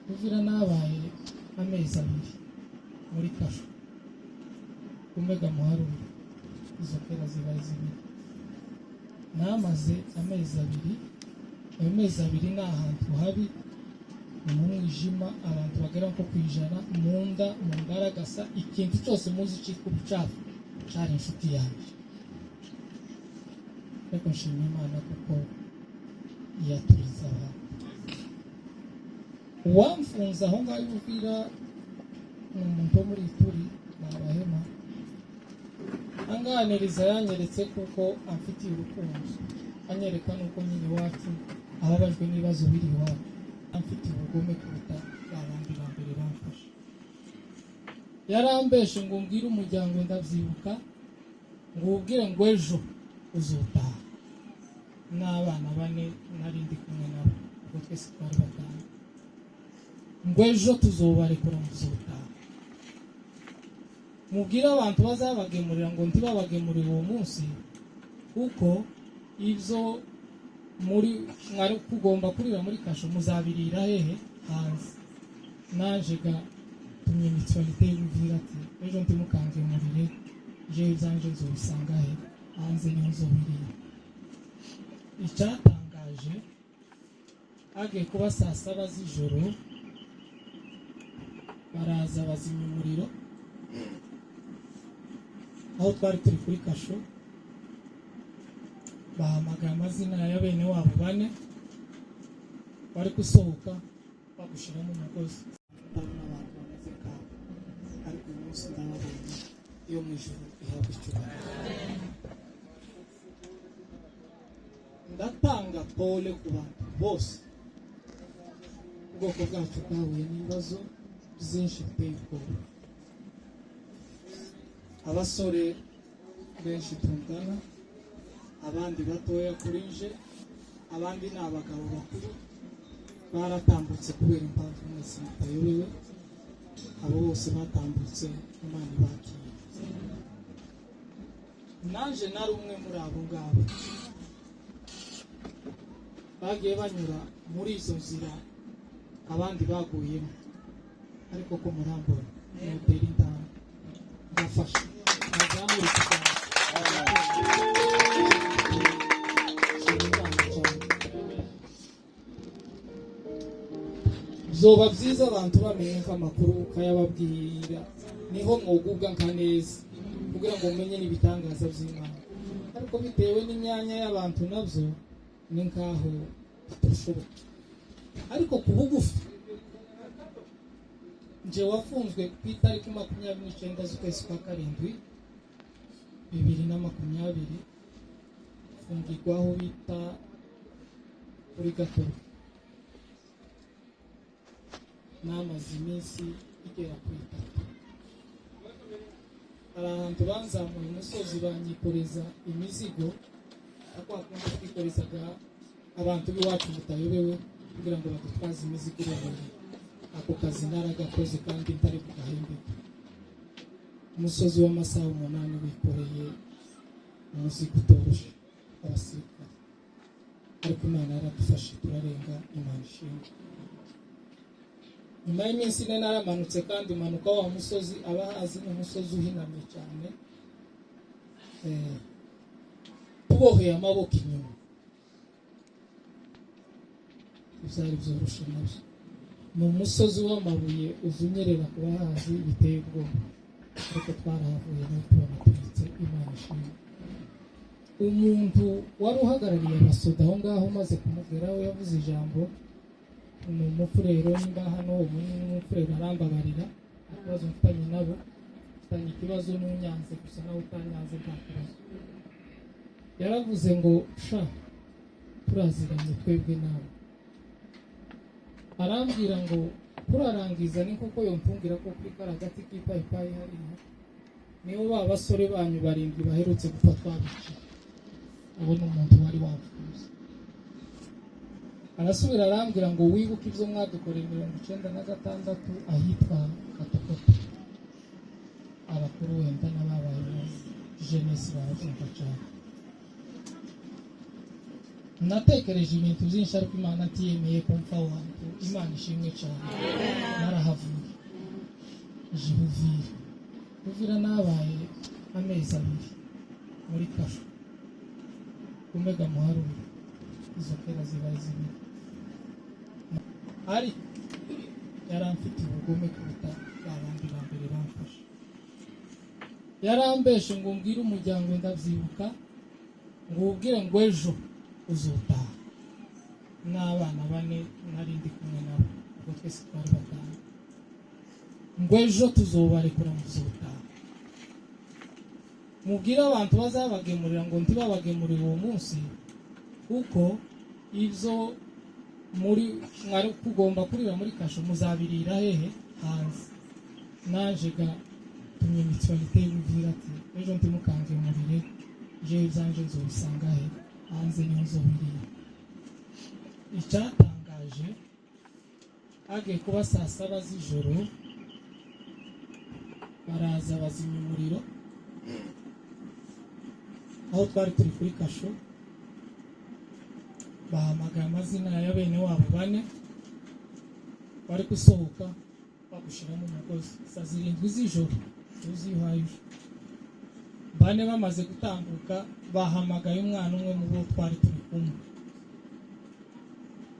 Uvira nabaye amezi 2 muri kasho, umega muharuro izo kera zibaye 2. Namaze amezi 2. Ayo mezi 2 ni ahantu habi, mu mwijima, abantu bagera nko ku 100, mu nda, mu ngaragasa, ikintu cyose muzi cyitwa ubucafu cari inshuti yanjye. Ariko nshima Imana kuko yaturize abantu. Uwamfunze aho ngaho Uvira ni umuntu wo muri Ituri, ni abahema. Anganiriza yanyeretse kuko amfitiye urukundo, anyereka nuko nyine iwacu ababajwe n'ibibazo biri iwacu, amfitiye ubugome kuruta ba bandi ba mbere bamfashe. Yarambeshe ngo mbwire umuryango, ndabyibuka, ngo ubwire ngo ejo uzutaha n'abana 4 nari ndi kumwe nabo, ubwo twese twari 5, ngo ejo tuzobarekura muzutaha. Mubwire abantu bazabagemurira ngo ntibabagemurire uwo munsi, kuko ibyo muri mwari kugomba kurira muri kasho muzabirira hehe? Hanze. Naje ga tumye mutualité y'Uvira ati ejo ntimukangemurire, jewe ibyanje nzobisanga he? Hanze niho nzobirira. Icyatangaje, hagiye kuba saa 7 z'ijoro, baraza bazimya umuriro aho twari turi kuri kasho, bahamagara amazina ya bene wabo 4 bari gusohoka, bagushiramo umugozi. Ndabona abantu bameze nkabo, ariko uyu munsi ndababonye. Iyo mu ijuru ihabwa icyubahiro. Ndatanga pole ku bantu bose. Ubwoko bwacu bwahuye n'ibibazo byinshi biteye ubwoba. Abasore benshi tungana, abandi batoya kuri nje, abandi ni abagabo bakuru, baratambutse kubera impamvu mwese mutayobewe. Abo bose batambutse, Imana ibakira. Naje nari umwe muri abo ngabo bagiye banyura muri izo nzira abandi baguyemo, ariko ko murambona mutera intambwe, ndafasha nazamura ikiganza. Shima Imana cyane. Byoba byiza abantu bamenye nk'amakuru ukayababwira, niho mwugubwa nka neza kugira ngo mumenye n'ibitangaza by'Imana. Ariko bitewe n'imyanya y'abantu nabyo ni nkaho bitashoboka. Ariko ku bugufi, nje wafunzwe ku itariki 29 z'ukwezi kwa 7 2020, mfungirwa aho bita kuri Gatoro. Namaze iminsi igera ku 3. Hari ahantu banzamuye umusozi banyikoreza imizigo, ako akunda twikorezaga abantu b'iwacu mutayobewe, kugira ngo badutwaze imizigo iremereye. Ako kazi naragakoze kandi ntari bugahembeke. Umusozi w'amasaha 8 wikoreye umuzigo utoroshe abasirikare, ariko Imana yaradufashe turarenga. Imana ishimwe. Nyuma y'iminsi 4 naramanutse, kandi manuka wa musozi abahazi ni umusozi uhinamye cyane, tuboheye amaboko inyuma, byari byoroshe nabyo. Ni umusozi w'amabuye uzunyerera ku bahazi biteye ubwoba, ariko twarahavuye naho tubona turitse. Imana ishimwe. Umuntu wari uhagarariye abasoda aho ngaho umaze kumugeraho yavuze ijambo, ni umufurero, nimba hano umufurero arambabarira, nta kibazo mfitanye nabo, mfitanye ikibazo n'unyanze gusa, nawe utanyanze nta kibazo. Yaravuze ngo sha turaziranye twebwe nawe, arambwira ngo turarangiza ni koko yomfungira ko kuri kariya gati k'ipayipayi hariya nibo ba basore banyu 7 baherutse gupfa twabiciye. Uwo ni umuntu wari wapfuye. Arasubira arambwira ngo wibuke ibyo mwadukoreye 96 ahitwa Katokoto. Abakuru wenda n'ababaye muri jeunesse barabyumva cyane. Natekereje ibintu byinshi, ariko Imana ntiyemeye ko mpfa aho hantu. Imana ishimwe cyane. Narahavuye nje Uvira. Uvira nabaye amezi 2 muri kasho, kumega muharuro izo kera zibaye 2, ariko yaramfitiye ubugome kuruta ba bandi ba mbere bamfashe. Yarambeshe ngo mbwire umuryango, ndabyibuka, ngo ubwire ngo ejo uzutaha n'abana 4 nari ndi kumwe nabo, ubwo twese twari 5, ngo ejo tuzobarekura muzutaha. Mubwire abantu bazabagemurira ngo ntibabagemurire uwo munsi, kuko ibyo muri mwari kugomba kurira muri kasho muzabirira hehe? Hanze. Naje ga tumye mutualité y'Uvira ati ejo ntimukangemurire, jewe ibyanje nzobisanga he? Hanze niho nzobirira. Icyatangaje, hagiye kuba saa 7 z'ijoro, baraza bazimya umuriro aho twari turi kuri kasho, bahamagaye amazina ya bene wabo 4 bari gusohoka, bagushiramo umugozi saa 7 z'ijoro, tuzi iyo 4 bamaze gutambuka, bahamagaye umwana umwe mu bo twari turi kumwe,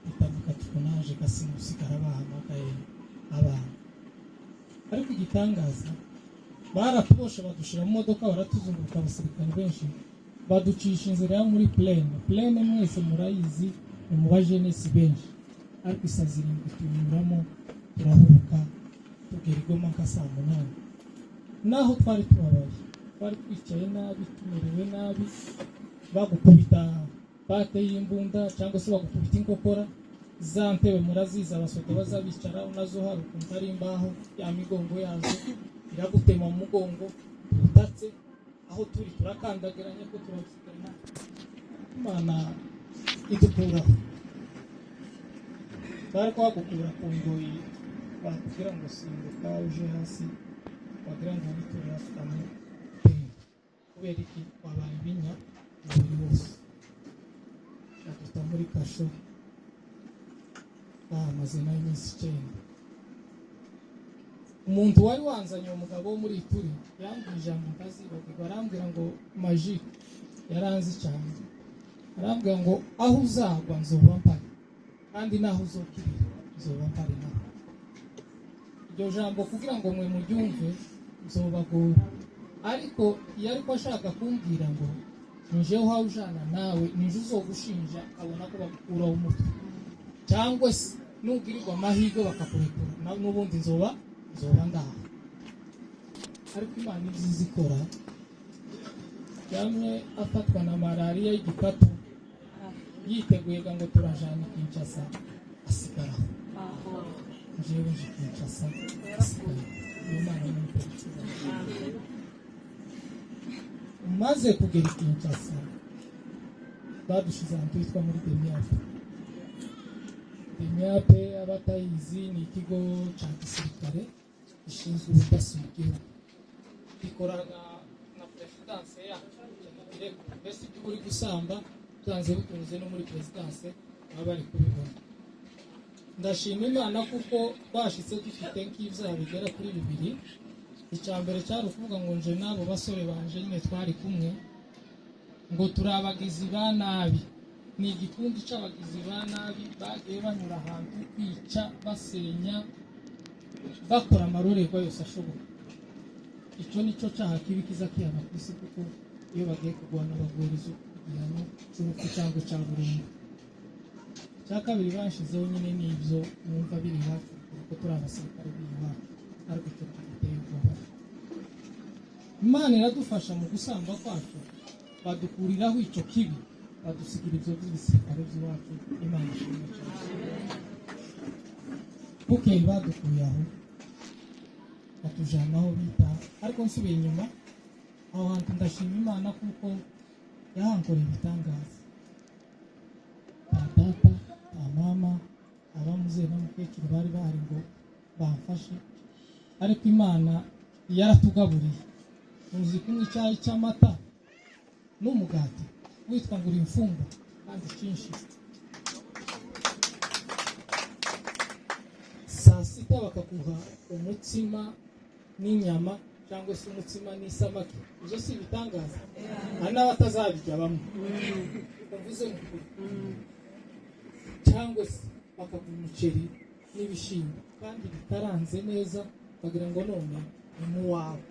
bitavuga tukunaje gasimusigara bahamagaye abana. Ariko igitangaza, baratuboshe badushira mu modoka, baratuzunguruka, abasirikare benshi, baducisha inzira yo muri plaine. Plaine mwese murayizi, ni mu bajenesi benshi, ariko isaa 7 tunyuramo turahubuka, tugera i Goma nka saa 8. Naho twari tubabaye, twari twicaye nabi, tumerewe nabi, bagukubita pate y'imbunda cyangwa se bagukubita inkokora za ntebe murazizi, abasoda bazabicara nazo hari ukuntu ari imbaho, ya migongo yazo iragutema mu mugongo utatse. Aho turi turakandagiranye ko turabyigana. Imana idukuraho, bari kwagukura ku ngoyi, bakubwira ngo simbuka uje hasi, wagira ngo witure hasi ukamutera. Kubera iki? Wabaye ibinya umubiri wose. Baduta muri kasho, bahamaze nayo iminsi 9. Umuntu wari wanzanye, uwo mugabo wo muri Ituri, yambwiye ijambo ntazibagirwa, arambwira ngo Magique yaranzi cyane, arambwira ngo aho uzagwa nzoba mpari, kandi naho uzokirira nzoba mpari naho. Iryo jambo kugira ngo mwe muryumve nzobagora, ariko iyo ariko ashaka kumbwira ngo nije uhawe ujana nawe, nije uzogushinja abona ko bagukuraho umutwe, cyangwa se nugirirwa amahirwe bakakurekura n'ubundi nzoba ndaha. Ariko Imana ibyiza ikora, yamwe afatwa na malariya y'igikatu, yiteguye ngo turajana Kinshasa, asigaraho. Jewe nje Kinshasa, asigara. Iyo Mana ni maze kugera Kinshasa, badushize ahantu hitwa muri Demiape. Demiape abatayizi ni ikigo cya gisirikare gishinzwe ubutasi mu gihugu, gikorana na perezidanse yacu. Mbese ibyo uri gusamba byanze bikunze no muri perezidanse baba bari kubibona. Ndashima Imana kuko twashitse dufite nk'ibyaha bigera kuri 2. Icya mbere cyari ukuvuga ngo nje n'abo basore banje nyine twari kumwe ngo turi abagizi ba nabi. Ni igikundi cy'abagizi ba nabi bagiye banyura ahantu kwica, basenya, bakora amarorerwa yose ashoboka. Icyo nicyo cyaha kibi kiza kiyaba ku isi, kuko iyo bagiye kurwana baguhereza igihano cy'urupfu cyangwa cya burundu. Icya kabiri bashizeho nyine ni ibyo mwumva biri iwacu, kuko turi abasirikare biri iwacu, ariko icyo giteye ubwoba. Imana iradufasha mu gusamba kwacu, badukuriraho icyo kibi, badusigira ibyo by'ibisirikare by'iwacu. Imana ishimwe cyane. Bukeye badukuye aho batujana aho bita, ariko nsubiye inyuma aho hantu ndashima Imana kuko yahankoreye ibitangaza. Nta data, nta mama, abamuzehe n'umukecuru bari bahari ngo bamfashe, ariko Imana yaratugaburiye. Muzi kunywa icyayi cy'amata n'umugati witwa ngo uri imfungwa. Kandi cyinshi. Saa sita bakaguha umutsima n'inyama cyangwa se umutsima n'isamaki. Ibyo si ibitangaza? Hari n'abatazabirya bamwe, bavuze mu kuri. Cyangwa se bakaguha umuceri n'ibishyimbo kandi bitaranze neza, bagira ngo none ni mu wawe.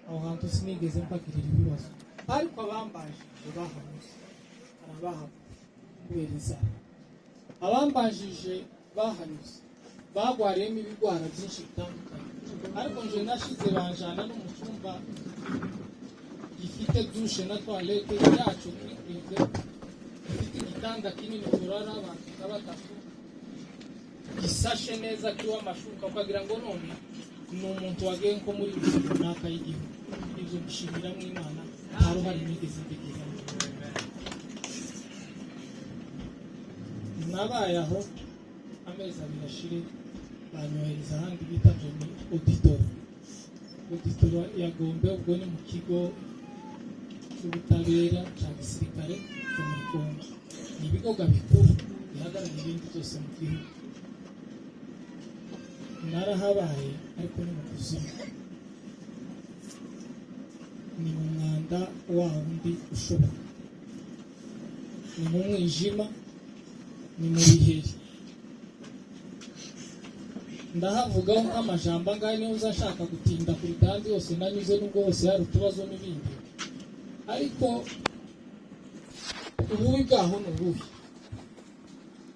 Aho hantu sinigeze mbagirira ibibazo, ariko abambanjije bahanyuze, hari abahavuye kubera inzara. Abambanjije bahanyuze bagwariyemo ibigwara byinshi bitandukanye, ariko nje nashize banjana no mu cyumba gifite douche na toilette yacu kuri privé, gifite igitanda kinini turara abantu nka batatu, gisashe neza, kiriho amashuka, ukagira ngo none ni umuntu wagiye nko muri bisi runaka y'igihugu. Ibyo mbishimiramo Imana, nta ruhare nigeze mbigiramo. Nabaye aho amezi 2 ashire, banyohereza ahandi bita ngo ni auditor, auditor ya Gombe. Ubwo ni mu kigo cy'ubutabera cya gisirikare cyo muri Kongo, ni ibigo bikuru bihagarariye ibindi byose mu gihugu. Narahabaye, ariko ni mu kuzimu, ni mu mwanda wa wundi ushoboka, ni mu mwijima, ni mu biheri. Ndahavugaho nk'amajambo angahe niyo uzashaka gutinda kuruta ahandi hose nanyuze, nubwo hose hari utubazo n'ibindi, ariko ububi bwaho ni ububi.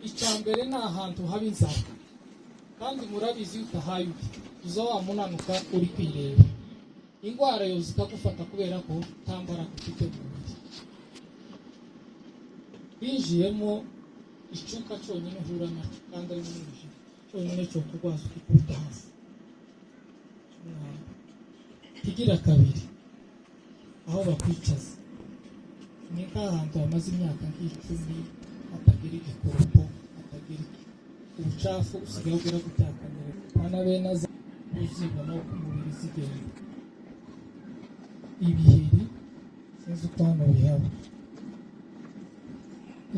Icya mbere, ni ahantu haba inzara, kandi murabizi, iyo utahaye ubi uza wamunanuka uri kwireba, indwara yose ikagufata kubera ko nta mbaraga ufite mu mubiri. Winjiyemo, icyuka cyonyine uhura nacyo, kandi ari mu mwijima, cyonyine cyo kurwaza ukikubita hasi. Kigira kabiri, aho bakwicaza ni nk'ahantu hamaze imyaka nk'icumi hatagira igikoropo, hatagira iki, ubucafu usigaye ugera gutakanira nta bene aza uzibona uko umubiri zigenda. Ibiheri, sinzi uko hano bihaba,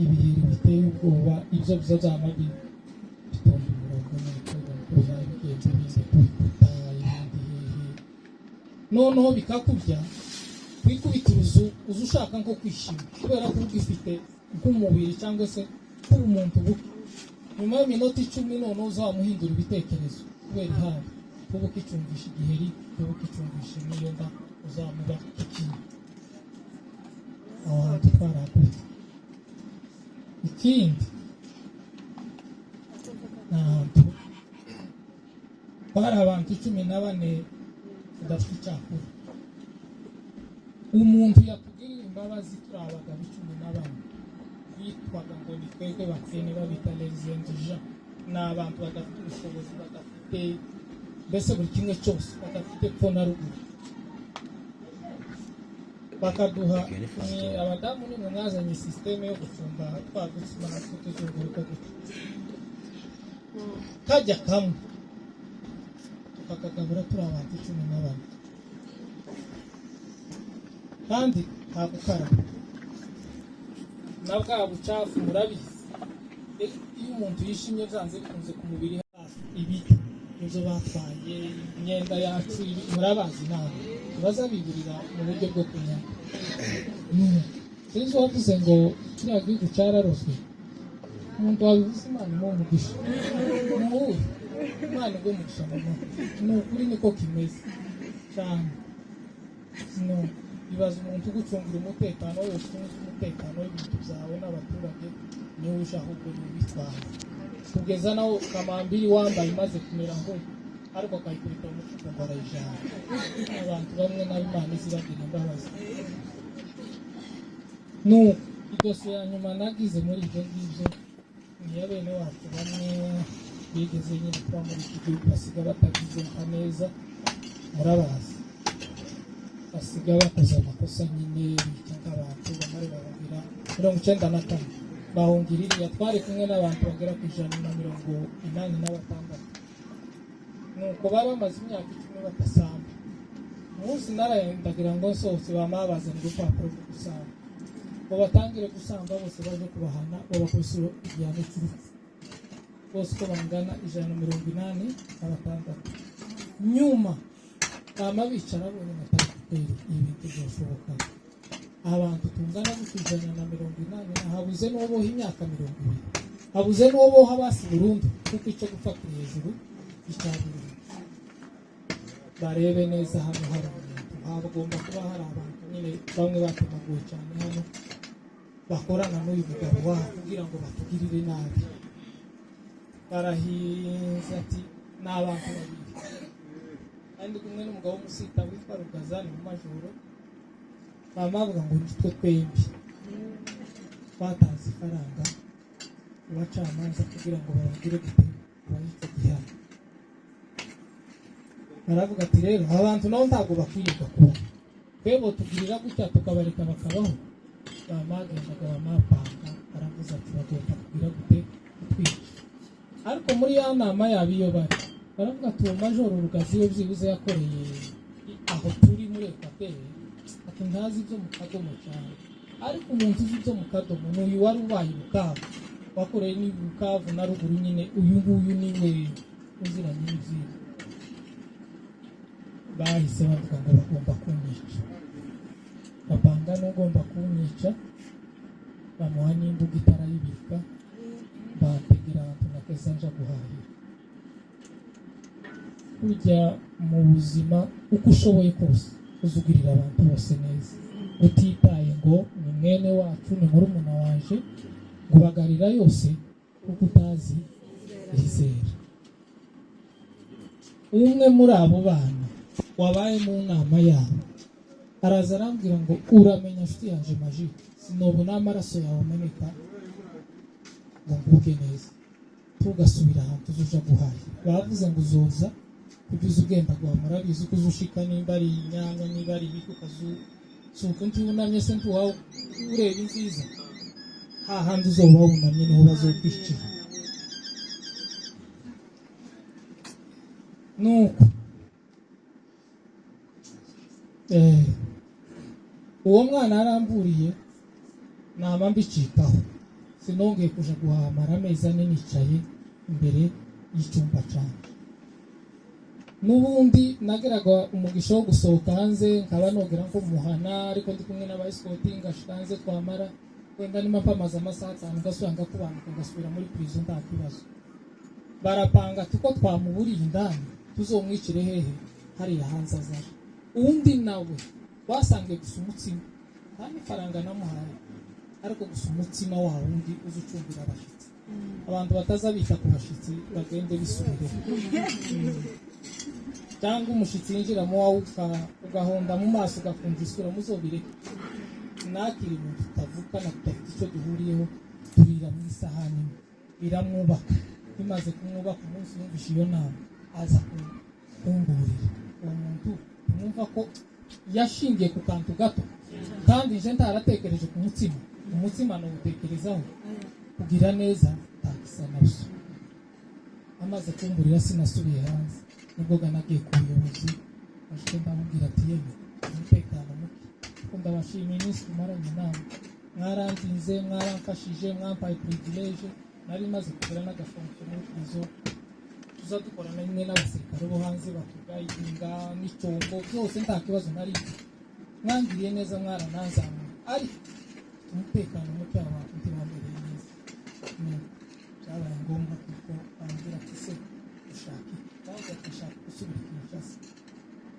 ibiheri biteye ubwoba. Ibyo byo byama bitonda umurongo nuko byari bigenda biza kubikuta ibindi hehe, noneho bikakubya kwikubita uruzu uza ushaka nko kwishima kubera ko uba ugifite nk'umubiri cyangwa se kuba umuntu buke. Nyuma y'iminota 10 noneho uzamuhindura ibitekerezo kubera ihanga, kuba ukicumbisha igiheri, kuba ukicumbisha n'iyo nda, uzamuba ikintu. Aho hantu twarahakubita. Ikindi, ni ahantu twari abantu 14 tudafite icyakora. Umuntu yatugiriye imbabazi, turi abagabo 14, bitwaga ngo ni twebwe bakene, babita les indigents, ni abantu badafite ubushobozi, badafite mbese buri kimwe cyose, badafite epfo na ruguru. Bakaduha ni abadamu nimwe mwazanye système yo gucumba twa dutsima natwo tuzunguruka gutya, kajya kamwe tukakagabura turi abantu 14, kandi nta gukaraba na bwa bucafu. Murabizi, iyo umuntu yishimye byanze bikunze ku mubiri ibiryo nibyo batwaye, imyenda yacu, murabazi nawe ntibazabigurira mu buryo bwo kunyaga. Sinzi uwavuze ngo kiriya gihugu cyararozwe. Umuntu wabivuze, Imana imuhe umugisha. Muhure Imana iguhe umugisha mama, ni ukuri niko kimeze cyane. No ibaza umuntu ugucungira umutekano wose, ushinzwe umutekano w'ibintu byawe n'abaturage, niwe uje ahubwo niwe ubitwara, kugeza naho kamambiri wambaye imaze kumera ngo, ariko akayikubita mu mufuka ngo arayijana. Abantu bamwe nabo Imana izibagira imbabazi. Nuko idosiye ya nyuma nagize muri ibyo ngibyo ni iya bene wacu bamwe bigeze nyine kuba muri iki gihugu, basiga batagize nka neza, murabazi, basiga bakoze amakosa nyine, bica nk'abantu bamare bahungira 94, bahungira iriya. Twari kumwe n'abantu bagera ku 186. Nuko bari bamaze imyaka 10 badasamba. Umunsi narayendagira ngo nsohotse, bama bazana urupapuro rwo gusamba. Ngo batangire gusamba, bose baje kubahana, babakubise igihano cy'urupfu bose uko bangana 186. Nyuma bama bicara bonyine, atari kweri, ibintu byashoboka? Abantu tungana gutya, 180, habuze n'uwo boha imyaka 20, habuze n'uwo boha basi burundu, kuko icyo gufata hejuru icya burundu. Barebe neza, hano hari umuntu, hagomba kuba hari abantu nyine bamwe batemaguwe cyane hano, bakorana n'uyu mugabo wabo kugira ngo batugirire nabi. Barahinze ati ni abantu babiri. Kandi ndi kumwe n'umugabo w'umusita witwa Rugazani mu majoro. Mama avuga ngo nitwe twembi batanze ifaranga ku bacamanza kugira ngo babagire gute, bahe icyo gihano. Baravuga ati rero abantu nabo ntabwo bakwirirwa kubaho, twebwe tugirira gutya tukabareka bakabaho. Bamagendaga bamapanga, aravuze ati bagomba kugira gute, kutwica. Ariko muri ya nama yabo iyo bari baravuga ati uwo majoro Rugazi we byibuze yakoreye aho turi muri Ekwateri, ati ntazi ibyo mu Kadomo cyane, ariko umuntu uzi ibyo mu Kadomo ni uyu wari ubaye i Bukavu, wakoreye n'i Bukavu na ruguru nyine, uyu nguyu niwe uziranye n'ibyiza. Bahise bavuga ngo bagomba kunyica, bapanga n'ugomba kunyica, bamuha n'imbuga itarayibika, bantegera ahantu nakeza nja guhahira. Burya mu buzima uko ushoboye kose uzugirira abantu bose neza, utitaye ngo ni mwene wacu, ni murumuna wanje, ngo ubagarira yose kuko utazi rizera. Umwe muri abo bana wabaye mu nama yabo araza arambwira ngo uramenya nshuti yanje Majike, sinobona amaraso yawe ameneka ngo ngubwe neza, tugasubira ahantu uzuja guhahira. Bavuze ngo uzoza kujya uza ugenda guhaha, murabizi ko uzushika nimba ari inyanya, niba ari ibiki, ukazusuka ntiwunamye se, ntiwawe ureba inziza, hahandi uzoba wunamye niho bazokwicira. Nuko uwo mwana yaramburiye nama mbicikaho, sinongeye kuja guhamara amezi 4 nicaye imbere y'icyumba cyanjye. N'ubundi nageraga umugisha wo gusohoka hanze, nkaba nogera nko muhana, ariko ndi kumwe n'abayisikoti, ngashika hanze, twamara wenda nima mpamaze amasaha 5, ngasubira ngakubanuka ngasubira muri prison nta kibazo. Barapanga tuko twamuburiye indani tuzomwicire hehe, hariya hanze azaje. Undi nawe wasangiye gusa umutsima, nta n'ifaranga namuhaye, ariko gusa umutsima wa wundi uza ucumbira abashyitsi. Abantu bataza bita ku bashyitsi bagende bisubireho. Cyangwa umushyitsi yinjira mu wawe ugahonda mu maso, ugakunja isura, muzobireke. Nakiri umuntu tutavukana, tudafite icyo duhuriyeho, turira mu isahani imwe, biramwubaka. Bimaze kumwubaka, umunsi yumvishe iyo nama aza kumburira. Uwo muntu mwumva ko yashingiye ku kantu gato, kandi nje ntaratekereje ku mutsima, umutsima nawutekerezaho kugira neza ntakisa nabyo. Amaze kumburira sinasubiye hanze, nibwo nagiye ku buyobozi, bashite ndamubwira ati yemwe umutekano muke, kuko ndabashimiye iminsi tumaranye inama, mwaranzinze, mwaramfashije, mwampaye privilege, nari maze kugura n'agafonction muri prison, tuza dukorana rimwe n'abasirikare bo hanze batugayinga n'icombo byose, nta kibazo nari mfite, mwangiriye neza, mwarananzamuye, ariko umutekano muke abantu ntibamereye neza. Byabaye ngombwa kuko bambwira ati se ushaka iki? Ndavuga ati nshaka gusubira Kinshasa.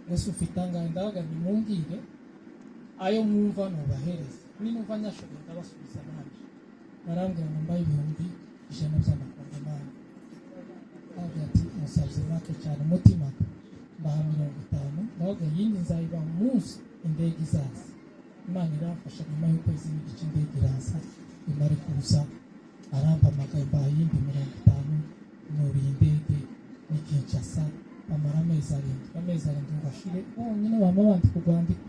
Mbese ufite angahe? Ndavuga nti mumbwire ayo mwumva nubahereza, ninumva nyashoboye ndabasubiza nanjye. Barambwira ngo mbaye 100,000 by'amakongomani. Ndavuga ati musabye make cyane, umutima mbaha 50, ndavuga iyindi nzayibaha umunsi indege izaza. Imana iramfasha, nyuma y'ukwezi n'igice indege iraza, imara kuza arampamagaye, mbaha iyindi 50, nuriye indege ni Kinshasa, bamara amezi 7, amezi 7 ngo ashire bonyine bama bandika urwandiko,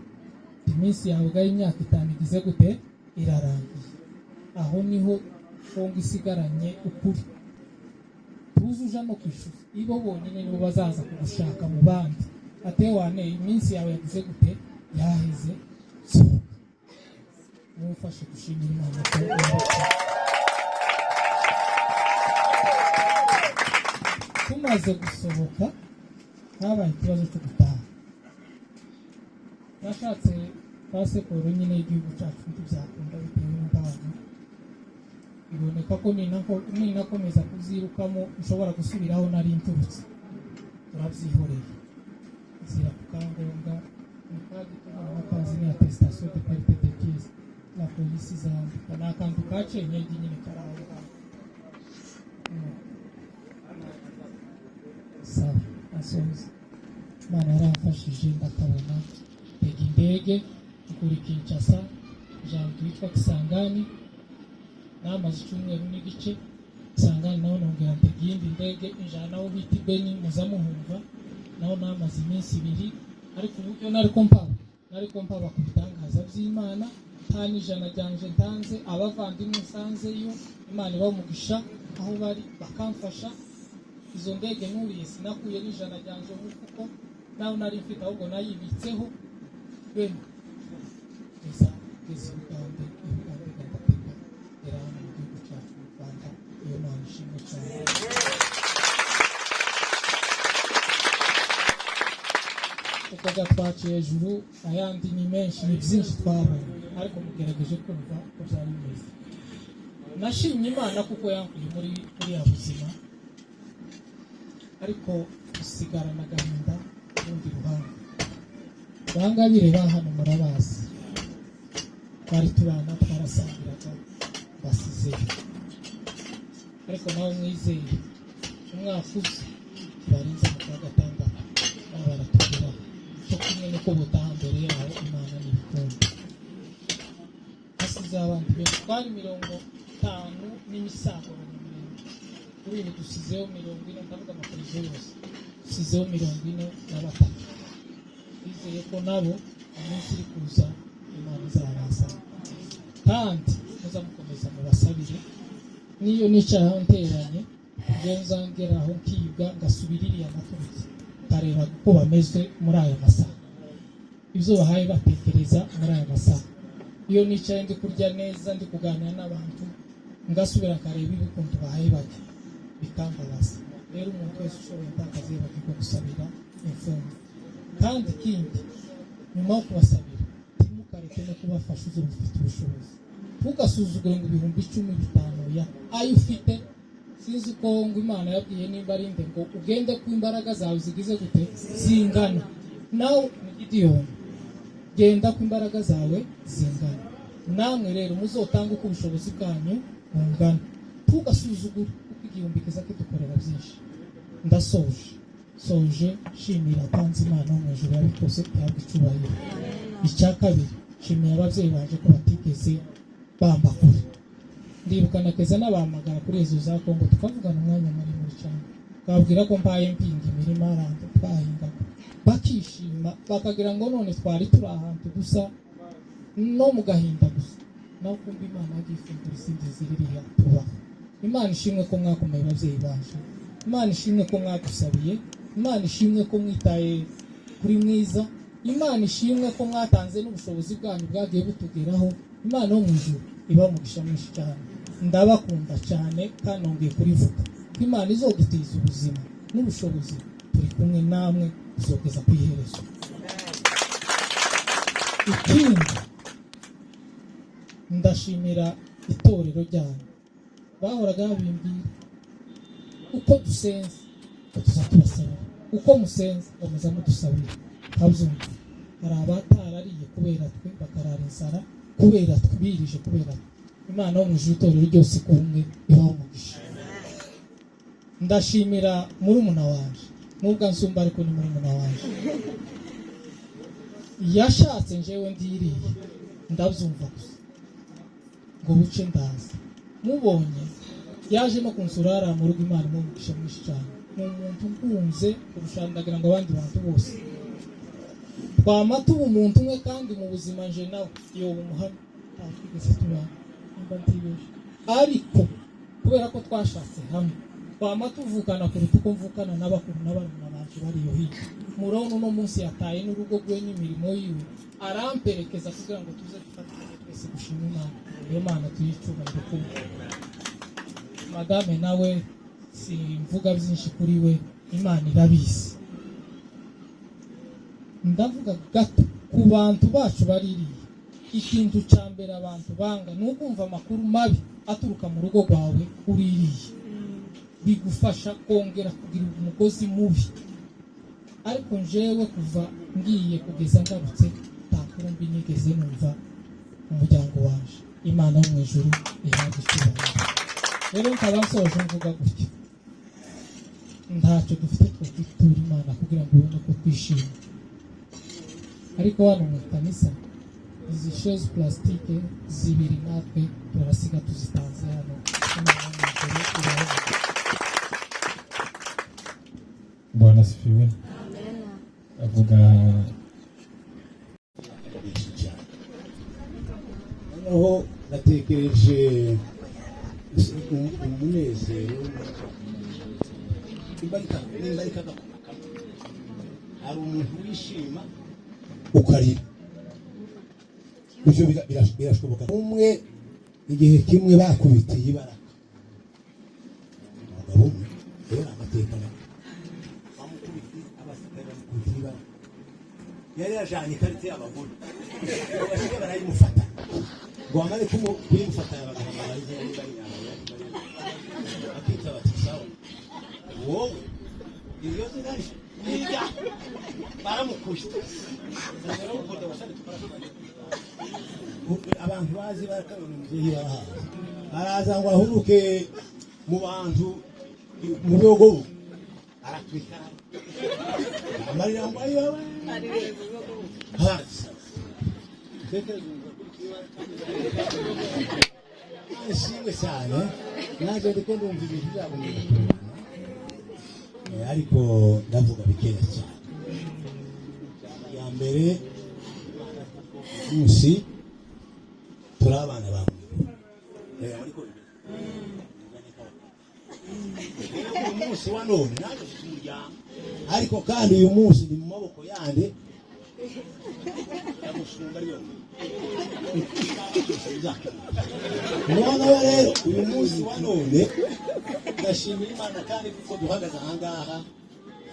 iminsi yawe ga y'imyaka 5 igize gute, irarangiye. Aho niho Kongo isigaranye ukuri, tuzuja no kwishyuza, ibo bonyine nibo bazaza kugushaka mu bandi, ate wane iminsi yawe yagize gute, yaheze, sohoka. Mumfashe gushimira Imana ko yanditse. Tumaze gusohoka habaye ikibazo cyo gutaha. Nashatse pasiporo nyine y'igihugu cyacu, ntibyakunda bitewe n'impamvu iboneka ko ninakomeza kuzirukamo nshobora gusubiraho nari nturutse. Turabyihoreye, nzira ku kangombwa nikazi ni attestation de perte de pièce la polisi izandika, ni akantu kacenyegi nyine kari aho ngaho. Sawa, asoza. Imana yaramfashije ndakabona, ntega indege nkura i Kinshasa ijambo witwa Kisangani, namaze icyumweru n'igice Kisangani. Naho nongera ntega iyindi ndege injana aho bita i Beni, muza muhumva, naho namaze iminsi 2. Ariko uburyo nari ko mpaba ku bitangaza by'Imana, nta n'ijana ryanje ntanze. Abavandimwe nsanzeyo, Imana ibaha umugisha aho bari bakamfasha. Izo ndege nuriye sinakuye n'ijana ryanje mu mufuko, naho nari mfite ahubwo nayibitseho. Bene ngeza ngeze Uganda, Uganda ndatega ngera hano mu gihugu cyacu mu Rwanda. Iyo Mana ishimwe cyane. Uko twaciye hejuru ayandi ni menshi, ni byinshi twabonye, ariko mugerageje kumva uko byari bimeze. Nashimye Imana kuko yankuye muri buriya buzima, ariko usigarana agahinda ku rundi ruhande. Bangabire ba hano murabazi, twari tubana, twarasangiraga, basizeyo. Ariko nawe mwizeye umwaka uza tubarinze mu kwa gatandatu, nabo baratugeraho cyo kumwe nuko butaha mbere yaho. Imana n'ibikunda hasize abandi benshi, twari 50 n'imisago abanyamurenge. Kuri ubu dusizeho 40, ndavuga amaperezo yose, dusizeho 43. Twizeye ko nabo iminsi iri kuza Imana izabazana, kandi muza mukomeza mubasabire. Niyo nicara aho nteranye, njyewe nzangera aho nkiga ngasubira iriya naturutse, nkareba uko bameze muri aya masaha, ibyo bahaye batekereza muri aya masaha. Iyo nicaye ndi kurya neza, ndi kuganira n'abantu, ngasubira nkareba ukuntu bahaye bajya, bikambabaza. Rero umuntu wese ushoboye ntakazi bagirwa gusabira imfungwa. Kandi ikindi, nyuma yo kubasabira, ntimukareke no kubafasha. Uzi ufite ubushobozi, ntugasuzugure ngo 10,000, 5,000 ya ayo ufite. Sinzi ko ngo Imana yabwiye nimba ari nde ngo ugende ku imbaraga zawe zigize gute zingana, nawe ni Gidiyoni, genda ku imbaraga zawe zingana. Namwe rero muzotanga uko ubushobozi bwanyu bungana, ntugasuzugure kuko igihumbi kiza kidukorera byinshi. Ndasoje, soje shimira kwanza Imana yo mu ijuru yabikoze, ihabwa icyubahiro. Icya kabiri, shimira ababyeyi banje ko batigeze bamba kure. Ndibuka na keza n'abamagara kuri izo za Kongo, tukavugana umwanya muremure cyane, twabwira ko mbaye mpinga imirima ahantu twahingaga, bakishima bakagira ngo none twari turi ahantu gusa no mu gahinda gusa, naho kumva Imana yagiye ifungura izindi ziririya tubaho. Imana ishimwe ko mwakomeye ababyeyi baje, Imana ishimwe ko mwadusabiye, Imana ishimwe ko mwitaye kuri mwiza, Imana ishimwe ko mwatanze n'ubushobozi bwanyu bwagiye butugeraho. Imana yo mu ijuru iba umugisha mwinshi cyane. Ndabakunda cyane kandi nongeye kurivuga ko Imana izodutiza ubuzima n'ubushobozi, turi kumwe namwe kuzogeza ku iherezo. Ikindi, ndashimira itorero ryanyu, bahoraga babimbwira uko dusenze ngo tuza tubasabira, uko musenze ngo muza mudusabira. Nkabyumva hari abatarariye kubera twe, bakarara inzara kubera twe, birije kubera twe. Imana yo mu ijuru itorero ryose kumwe ibaho umugisha. Ndashimira murumuna wanje, nubwo ansumba ariko ni murumuna wanje, yashatse njyewe ndiriye ndabyumva gusa ngo buce ndaza mubonye, yaje no kunsura hariya mu rugo. Imana imuha mwinshi cyane, ni umuntu nkunze kurusha ndagira ngo abandi bantu bose. Twama tuba umuntu umwe kandi mu buzima nje nawe yoba umuhamya, ntabwo twigeze tubana nimba ntibeshe, ariko kubera ko twashatse hamwe twama tuvukana kuruta uko mvukana n'abakuru n'abarumuna banje bari iyo hirya. Murabona uno munsi yataye n'urugo rwe n'imirimo yiwe, aramperekeza kugira ngo tuze dufatanye twese. Twese gushima Imana. Iyo Mana tuyicyubahiro. Kuba madame nawe, simvuga byinshi kuri we, Imana irabizi. Ndavuga gato ku bantu bacu baririye. Ikintu cya mbere abantu banga ni ukumva amakuru mabi aturuka mu rugo rwawe uririye, bigufasha kongera kugira umugozi mubi. Ariko njewe kuva ngiye kugeza ngarutse, nta nkuru mbi nigeze numva umuryango wanje. Imana yo mu ijuru ihabwa icyubahiro. Rero nkaba nsoje mvuga gutya: ntacyo dufite twakwitura Imana kugira ngo ubone ko twishimye. Ariko hano mu ikanisa, izi chaises plastique zibiri natwe turasiga tuzitanze hano. Imana yo mu ijuru ibahe. Bwana asifiwe. Avuga Benshi cyane. Noneho natekereje umunezero, nimba ari kagakoma kamwe, hari umuntu wishima ukarira. Ibyo birashoboka. Umwe igihe kimwe bakubitiye ibaraka umugabo umwe. Rero amateka nawe bamukubitiye, abasirikare bamukubitiye ibaraka. Yari yajanye ikarita y'abagore ngo bashike barayimufata, ngo bamare kuyimufata bagahamagara izina, niba ari Nyamara, akita bati: "Sawa, wowe iryo zina niga." Baramukubita, baramukunda basane. Abantu bazi barakabona umubyeyi barahazi, araza ngo ahuruke mu bantu mu bihugu, aratwika amarira ngo ayobe hasi. Nshimwe cyane. Nanjye ndiko ndumva ibintu byabo ngatungana, ariko ndavuga bikeya cyane. Ya mbere, munsi turi abana ba muntu. Ariko bimeze. Rero uyu munsi wa none nanjye mfite umuryango, ariko kandi uyu munsi ni mu maboko yande yamushumba ariyo. Noneho rero uyu munsi wa none ndashimira Imana kandi kuko duhagaze ahangaha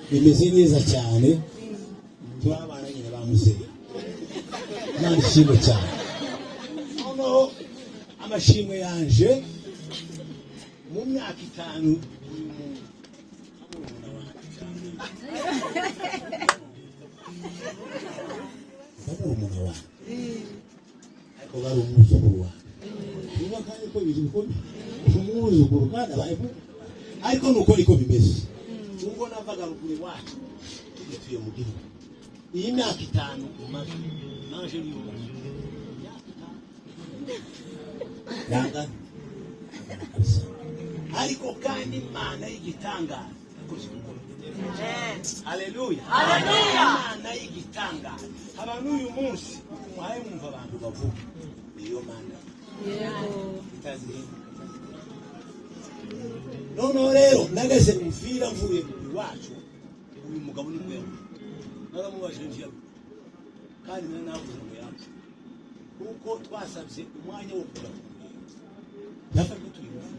bimeze neza cyane. Turi abana nyine ba muzehe. Imana ishimwe cyane. Noneho amashimwe yanje, mu myaka 5 uyu muntu murumuna wanjye cyane, murumuna wanjye, ariko bari umwuzukuru wanjye. Niba kandi ko ibintu bikomeye, umwuzukuru kandi abaye ariko nuko niko bimeze. Ubwo navaga ruguru iwacu tugituye mu gihugu, iyi myaka 5 umaze naje niyubatse, imyaka 5 yangana kabisa. Ariko kandi Imana y'igitangaza yakoze ibikorwa. Haleluya! Imana y'igitangaza. Haba n'uyu munsi muhaye mwumva abantu bavuga, niyo Mana itazihinduka. Noneho rero nageze Muvira mvuye iwacu, uyu mugabo ni mwewe naramubajije nti kandi nari navuze ngo yapfa, kuko twasabye umwanya wo kuja kumureba. Yafashwe turi bufi,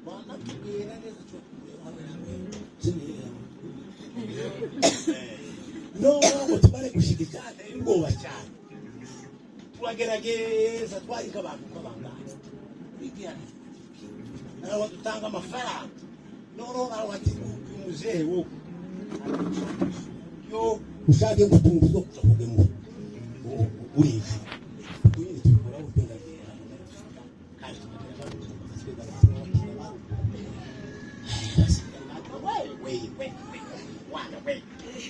wanatubwira neza cyo kumureba. Noneho ngo tumare gushika, icyateye ubwoba cyane, turagerageza twarika abantu uko bangana naho dutanga amafaranga. Noneho baravuga ati: "Uyu muzehe wowe yo ushake gutunga zo kuja kugemura urizi." Nyine tubikora gutyo, ndagenda kandi tukagera.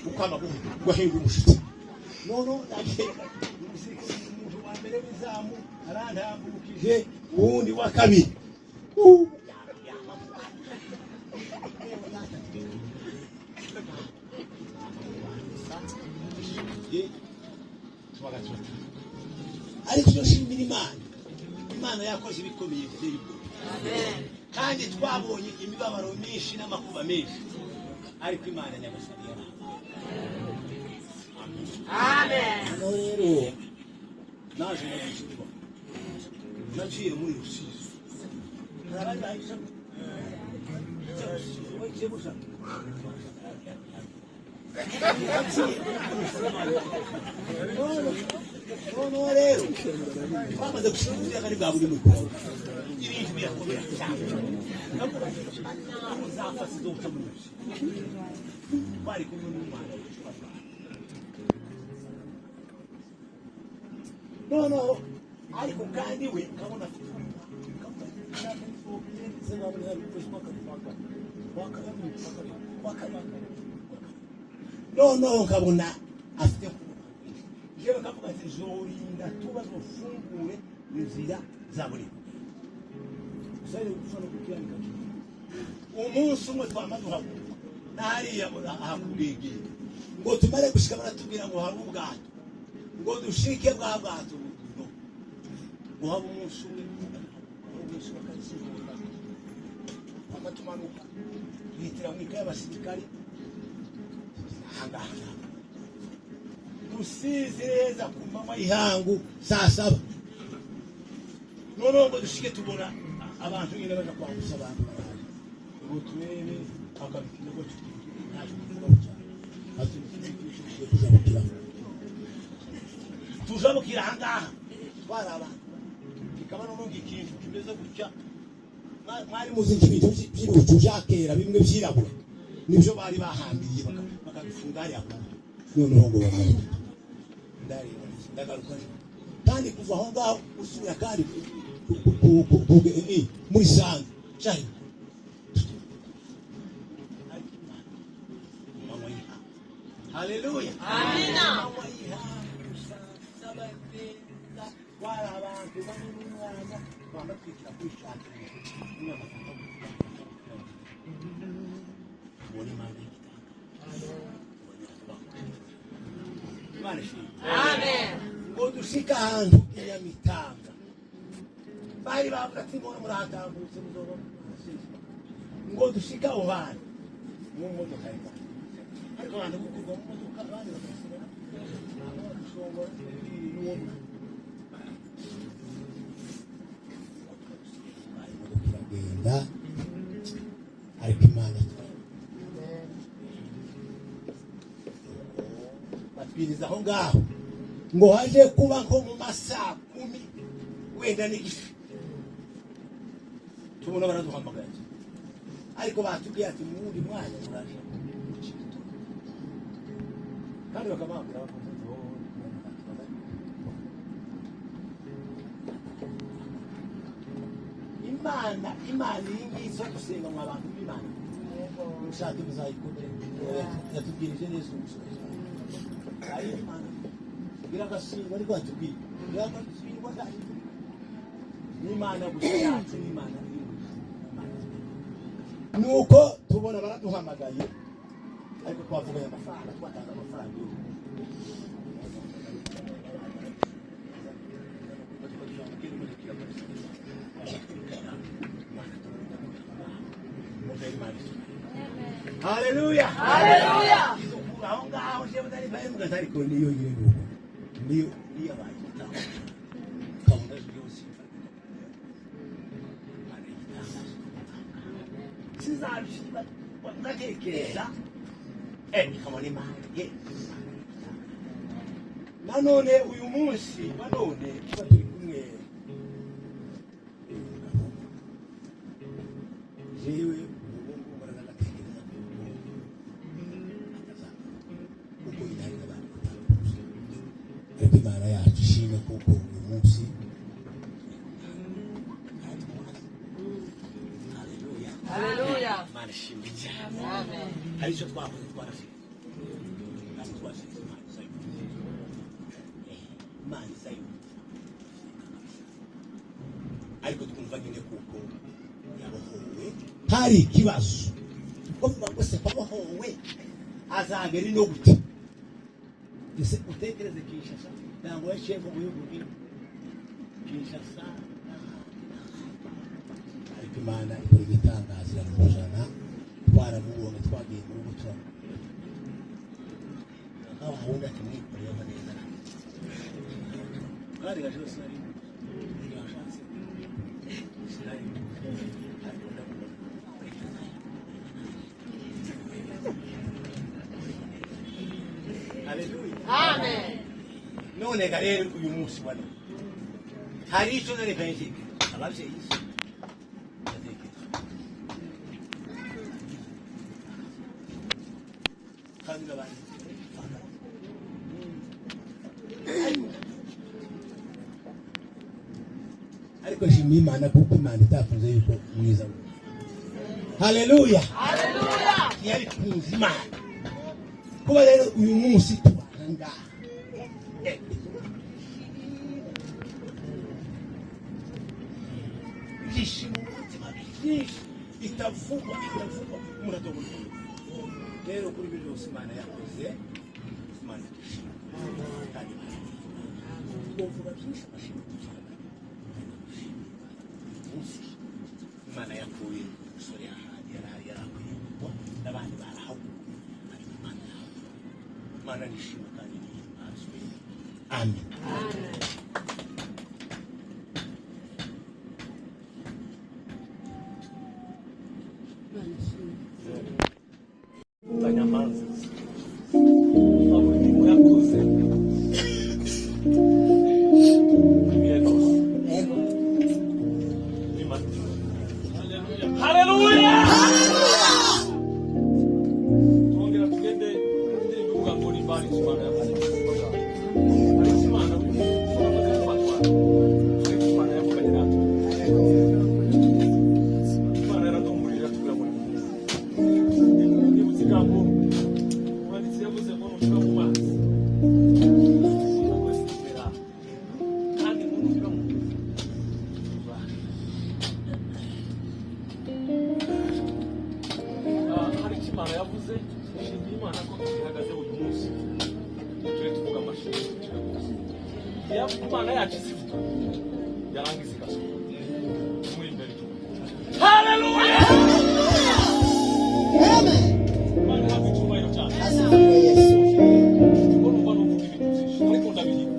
Ukama guhinda umushitsi. Noneho ndagenda, umuntu wa mbere w'izamu arantambukije, uwundi wa kabiri. Ariko icyo nshimira Imana, Imana yakoze ibikomeye biteye ubwoba, kandi twabonye imibabaro myinshi n'amakuba menshi, ariko Imana Nyagasani yarahabaye. Noneho rero naje nagize ubwoba. Naciye muri Rusizi. Hari abari bahisha noneho rero twamaze gushyira ubuyaga bwa buri mukuru ibintu birakomera cyane uzafata izo guca muri Rusizi bari kumwe n'umwana noneho ariko kandi we ukabona afite noneho nkabona afite jewe kavuga ati zorinda tuba zofungure inzira za buri umunsi umwe twamaze uhaguruka nahariya ahakubwigiye ngo tumare gushika baratubwira ngo hari ubwato ngo dushike bwa bwato ngo habe umunsi umwe umunsi wa kabiri amatumanuka duhitira mu ikaye y'abasirikari ahangaha Rusizi neza ku manywa y'ihangu saa saba noneho ngo dushike tubona abantu nyine baja kwambutsa abantu baraje ngo turebe akabikinogo ntacyo kuvugaho cyane ati tujabukiraho tujabukira ahangaha twari abantu kikaba noneho ikintu kimeze gutya mwari muzi ibintu by'ibicu bya kera bimwe byirabura nibyo bari bahambiriye bakabifunga hariya ku noneho ngo bamanuke ndareba ndagaruka kandi kuva aho ngaho usubira kandi muri sange cyari haleluya amina wari abantu bamwe n'umwana bamatwikira kwishakira umwana ubona imana y'igitanga Imana ishimwe amen ngo dushike ahantu inyamitanga bari bavuga ati mbona muratambutse muzoba ngo dushike aho hantu mu modoka y'Imana ariko abantu gukurwa mu modoka abandi bakasigara bashongora n'uwo imodoka iragenda ariko Imana batwiriza aho ngaho ngo haje kuba nko mu masaa 10 wenda n'igice tubona baraduhamagaye ariko batubwiye ati mu wundi mwanya muraje kandi bakamwambira bakoze Imana Imana iyi ngiyi zo gusenga mu abantu b'Imana mushake muzayikore yatubwirije neza umusozi ayo Imana biragatsindwa ariko yatubwiye biragatsindwa n'Imana gusa yacu n'Imana nuko tubona baraduhamagaye ariko twavuganye amafaranga twatanga amafaranga Haleluya haleluya aho ngaho jewe ndari baye mugatari ko niyo yego niyo niyo abaye gahunda yose sizabishima ndatekereza nkabona Imana ye nanone uyu munsi nanone tuba turi kumwe jewe ubu kuko inari n'abantu ariko Imana yacu ishimwe kuko uyu munsi haleluya haleluya Imana ishimwe cyane amen hari icyo twakoze twarasize kandi twasize Imana izayumva Imana izayumva ariko twumva nyine kuko yabohowe hari ikibazo bavuga ngo se wabohowe azagera ino gute ese utekereze Kinshasa ntabwo yaciye mu bihugu bimwe Kinshasa ariko Imana ikora igitangaza iramujana twaramubonye twagiye mu rugo turamubona aho wundi ati mwikoreyeho neza kandi gaje yose ari yashatse Haleluya. Amen. None ga rero uyu munsi wa none hari icyo nareka nshike ababyeyi ndatekereza kandi n'abandi ariko nshimiye Imana kuko Imana itafunze yuko mwiza we. Haleluya. Haleluya. Yari kunze Imana kuba rero uyu munsi tubahangaha ibyishimo mu mutima byinshi bitavugwa bitavugwa umuntu atobona. Rero kuri ibyo byose Imana yakoze, Imana dushima kandi Imana twovuga byinshi amashimwe tugira munsi Imana yakuye umusore ahandi yari yarakwiye kugwa n'abandi barahaguye ariko Imana yahaguye. Imana nishima kandi nihimbazwe. Amen. Tanyamanza imirimo yakoze ibihe byose. Haleluya! Twongera tugende indirimbo ivuga ngo nimba hari icyo Imana yavuze hari icyo Imana turamaze gufatwa ariko Imana yavuganye natwe. Imana yaraduhumurije iratubwira ngo nimuhumure. Nibutse ijambo umwanditsi yavuze ngo nunyura mu mazi uzakwesera kandi ngo nunyura mu muriro hari icyo Imana yavuze. Nshimiye Imana ko tugihagazeho uyu munsi turi tuvuga amashimwe tuyavuze. Iyo Imana yacu izivuga yarangiza igasohoka muri imbere. Haleluya! Imana ihabwa icyubahiro cyane. Ubwo numva nuvuga ibintu byinshi ariko ndabihiga.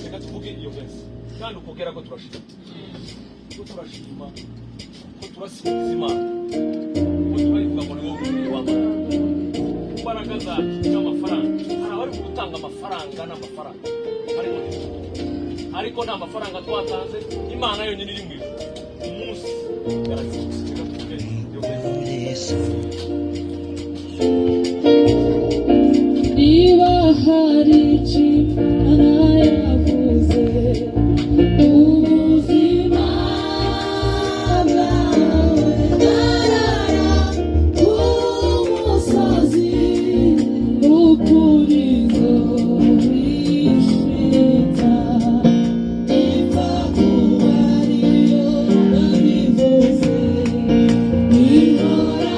Reka tuvuge iyo verse kandi ukubwira ko turashima, ko turashima, ko turasingiza Imana, ko turayivuga ngo ni wowe w'Imana. Imbaraga zacu n'amafaranga, hari abari gutanga amafaranga n'amafaranga ariko ariko nta mafaranga twatanze. Imana yonyine iri mu ijuru umunsi yaratsinze. Reka tuvuge iyo verse. Niba hari icyo Imana yavuze ubuzima bwawe narara ku musozi ukurizo wishita ipfa kuba ariyo babivuze ihora.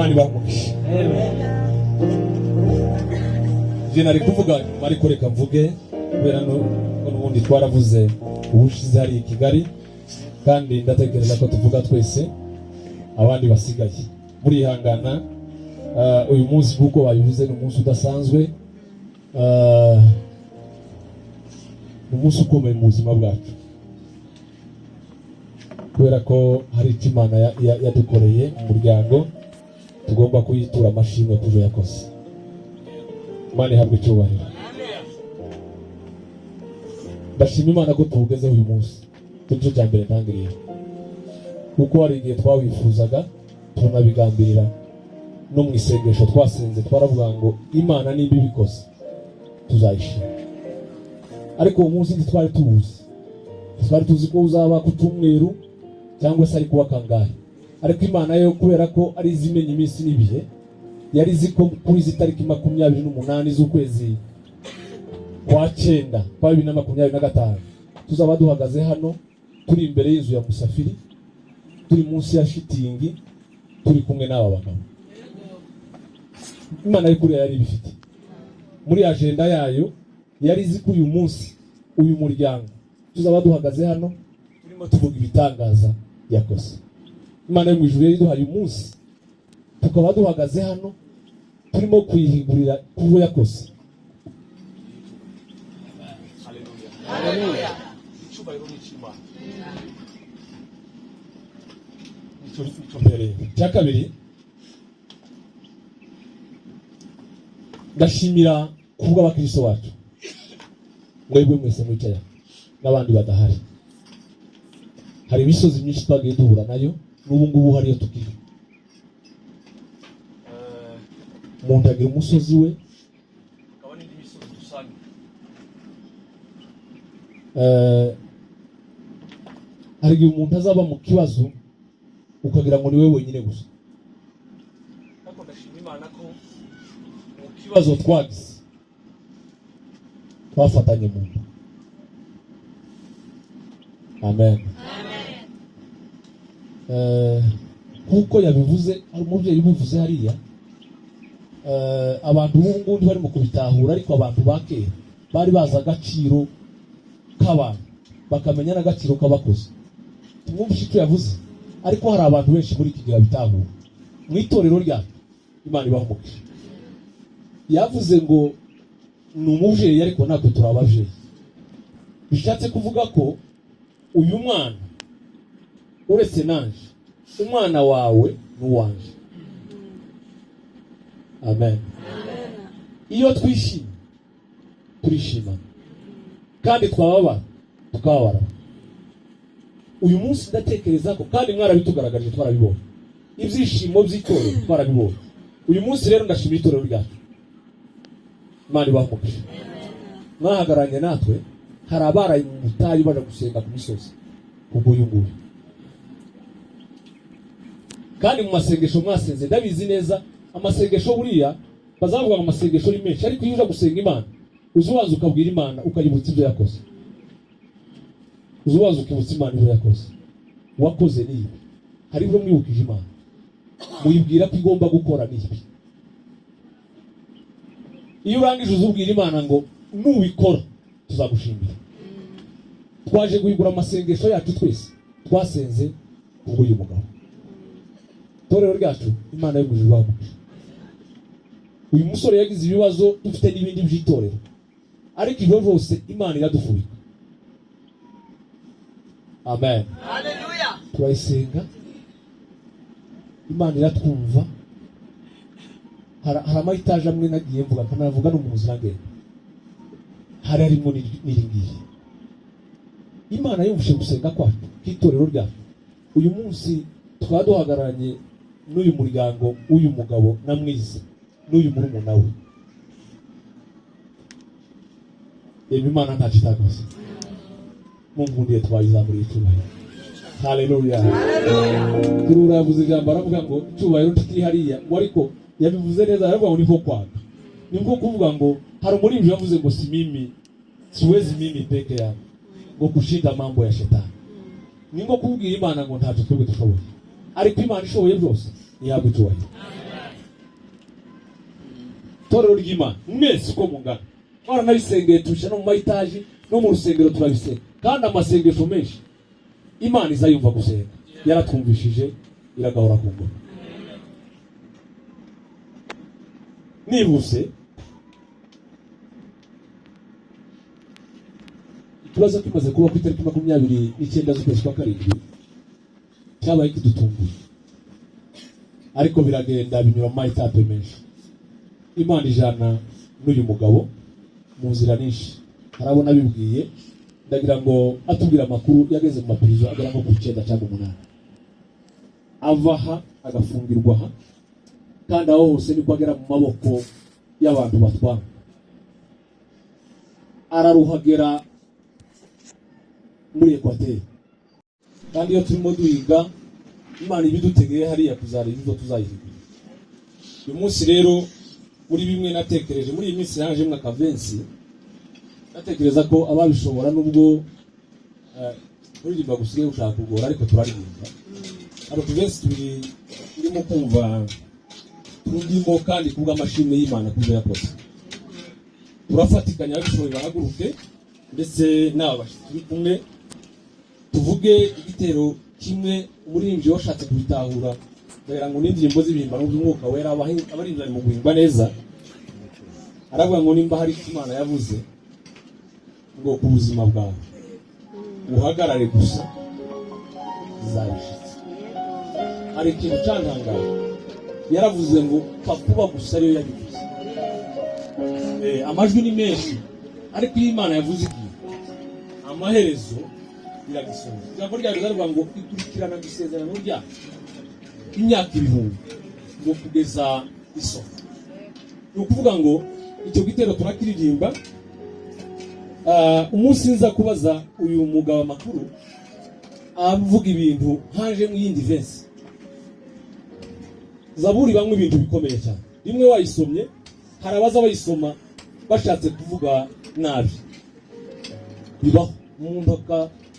Imana ibahe umugisha. Njye nari kuvuga nyuma, ariko reka mvuge kubera ko n'ubundi twaravuze ubushize hari i Kigali, kandi ndatekereza ko tuvuga twese, abandi basigaye murihangana. Uyu munsi, nk'uko babivuze, ni umunsi udasanzwe. Ni umunsi ukomeye mu buzima bwacu kubera ko hari icyo Imana yadukoreye mu muryango, tugomba kuyitura amashimwe kujo yakoze. Imana ihabwe icyubahiro. Ndashima Imana ko tuwugezeho uyu munsi. Icyo nicyo cya mbere ntangiriye, kuko hari igihe twawifuzaga, tunabigambirira no mu isengesho twasenze, twaravuga ngo Imana nimba ibikoze tuzayishima. Ariko uwo munsi ntitwari tuwuzi, twari tuzi ko uzaba ku cyumweru cyangwa se ari kuwa kangahe. Ariko Imana yo, kubera ko ari izi imenya iminsi n'ibihe, yari izi ko kuri izi tariki 28 z'ukwezi kwa cyenda kwa 2025 tuzaba duhagaze hano, turi imbere y'inzu ya Musafiri, turi munsi ya shitingi, turi kumwe n'aba bagabo. Imana ari kuriya yari ibifite muri agenda yayo, yari izi ko uyu munsi uyu muryango tuzaba duhagaze hano turimo tuvuga ibitangaza yakoze. Imana yo mu ijuru yari iduhaye umunsi tukaba duhagaze hano turimo kuyihigurira kubwo yakoze. Haleluya! Icyubahiro ni icy'Imana. Nicyo mpereye. Icya kabiri, ndashimira kubw'abakristo bacu, mwebwe mwese mwicaye n'abandi badahari. Hari imisozi myinshi twagiye duhura nayo, n'ubu ngubu hariyo tukiri. Umuntu agira umusozi we, Hakaba n'indi misozi dusangiye. Hari igihe umuntu azaba mu kibazo ukagira ngo ni we wenyine gusa. Ariko ndashima Imana ko mu kibazo twagize twafatanye mu nda. Amen. Nk'uko yabivuze, hari umubyeyi ubivuze hariya. Abantu b'ubu ngubu barimo kubitahura, ariko abantu ba kera bari bazi agaciro k'abantu, bakamenya n'agaciro k'abakozi. Tumwumvishe icyo yavuze, ariko hari abantu benshi muri iki gihe babitahura. Mu itorero ryacu, Imana ibaha umugisha. Yavuze ngo ni umubyeyi, ariko natwe turi ababyeyi. Bishatse kuvuga ko uyu mwana, uretse nanje, umwana wawe ni uwanje. Amen. Iyo twishimye turishimana, kandi twababara tukababara. Uyu munsi ndatekereza ko, kandi mwarabitugaragarije, twarabibonye, ibyishimo by'itorero twarabibonye. Uyu munsi rero ndashimira itorero ryacu. Imana ibahe umugisha. Mwahagararanye natwe. Hari abaraye mu butayu baje gusenga ku misozi kubw'uyu nguyu, kandi mu masengesho mwasenze, ndabizi neza amasengesho buriya bazavuga ngo amasengesho ni menshi, ariko iyo uja gusenga Imana uza ubanza ukabwira Imana, ukayibutsa ibyo yakoze. Uza ubanza ukibutsa Imana ibyo yakoze. Wakoze ni ibi, hari ibyo mwibukije Imana, muyibwira ko igomba gukora ni ibi. Iyo urangije uzubwira Imana ngo nubikora tuzagushimira. Twaje guhigura amasengesho yacu twese twasenze kubw'uyu mugabo. Itorero ryacu, Imana yo mu ijuru ibahe umugisha. Uyu musore yagize ibibazo, dufite n'ibindi by'itorero, ariko ibyo byose Imana iradufubika. Amen. Turayisenga, Imana iratwumva. Hari amayitaje amwe nagiye mvuga, nkanavuga no mu nzira ngenda, hari harimo n'iri ngiri. Imana yumvise gusenga kwacu k'itorero ryacu. Uyu munsi tukaba duhagararanye n'uyu muryango w'uyu mugabo na Mwiza n'uyu murumuna we. Reba, Imana ntacyo itakoze. Munkundiye twayizamuriye icyubahiro. Haleluya! Kirura yavuze ijambo, aravuga ngo icyubahiro ntikiri hariya ngo, ariko yabivuze neza, aravuga ngo niko kwanga, ni nko kuvuga ngo hari umuririmbyi yavuze ngo si mimi, siwezi mimi peke yangu ngo kushinda mambo ya shetani. Ni nko kubwira Imana ngo ntacyo twebwe dushoboye, ariko Imana ishoboye byose ntihabwe icyubahiro. Torero ry'Imana mwese uko mungana, twaranabisengeye, tubishyira no mu mayitaji no mu rusengero turabisenga, kandi amasengesho menshi Imana izayumva gusenga, yaratwumvishije, iragahora ku ngoma. Nihuse, ikibazo kimaze kuba ku itariki 29 z'ukwezi kwa karindwi, cyabaye kidutunguye, ariko biragenda binyura mu mayetape menshi. Imana ijana n'uyu mugabo mu nzira nyinshi, harabona bibwiye, ndagira ngo atubwire amakuru yageze mu mapirizo agera nko ku 9 cyangwa 8, ava aha agafungirwa aha, kandi aho hose niko agera mu maboko y'abantu batwanga. Araruhagera muri Ekwateri, kandi iyo turimo duhiga Imana ibidutegeye hariya kuzareba ibyo tuzayihiga. Uyu munsi rero muri bimwe natekereje muri iyi minsi yanjemo akavensi, natekereza ko ababishobora nubwo kuririmba gusigaye gushaka kugora, ariko turaririmba. Hari utuvensi tubiri turimo kumva turimo, kandi kubw'amashimwe y'Imana kubyo yakoze. Turafatikanya ababishoboye bahaguruke, ndetse n'aba bashyitsi turi kumwe, tuvuge igitero kimwe. Umuririmbyi washatse kubitahura ndagira ngo n'indirimbo z'ibihimbano by'Umwuka Wera, abaririmbyi bari mu guhimba neza, aravuga ngo nimba hari icyo Imana yavuze ngo ku buzima bwawe uhagarare gusa zabishitse. Hari ikintu cyantangaje, yaravuze ngo pfa kuba gusa ariyo yabivuze. Amajwi ni menshi, ariko iyo Imana yavuze ikintu amaherezo iragisohoza. Ijambo ryayo rivuga ngo ikurikirana isezerano ryayo imyaka ibihumbi ngo kugeza isoko. Ni ukuvuga ngo icyo gitero turakiririmba. Umunsi nza kubaza uyu mugabo amakuru avuga ibintu haje mu yindi verse. Zaburi bamwe ibintu bikomeye cyane, rimwe wayisomye hari abaza bayisoma bashatse kuvuga nabi, bibaho umuntu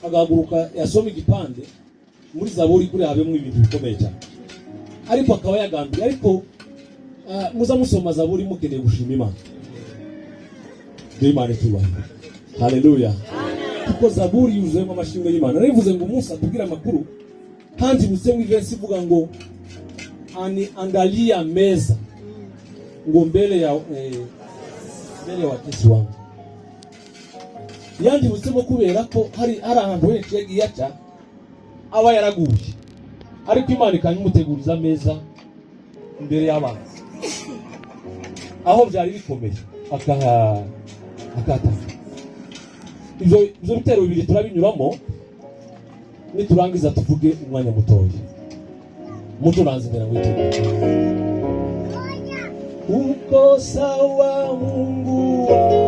agahaguruka yasoma igipande muri Zaburi kuri habemo ibintu bikomeye cyane, ariko akaba yagambiriye. Ariko muza musoma Zaburi mukeneye gushima Imana, Imana itubahe. Haleluya. Kuko Zaburi yuzuyemo amashimwe y'Imana. Narivuze ngo umunsi atubwira amakuru, kandi butsemo iverse ivuga ngo ani angalia meza ngo mbele ya mbele watesi wangu. Yandibutsemo kubera ko hari ahantu henshi yagiye aca aba yaraguye, ariko Imana ikamuteguriza ameza imbere y'abanzi, aho byari bikomeye akatanga. Ibyo bitero bibiri turabinyuramo, niturangiza tuvuge umwanya mutoya. Muturanze imbere ngo ituge. Uko sawa Mungu wangu.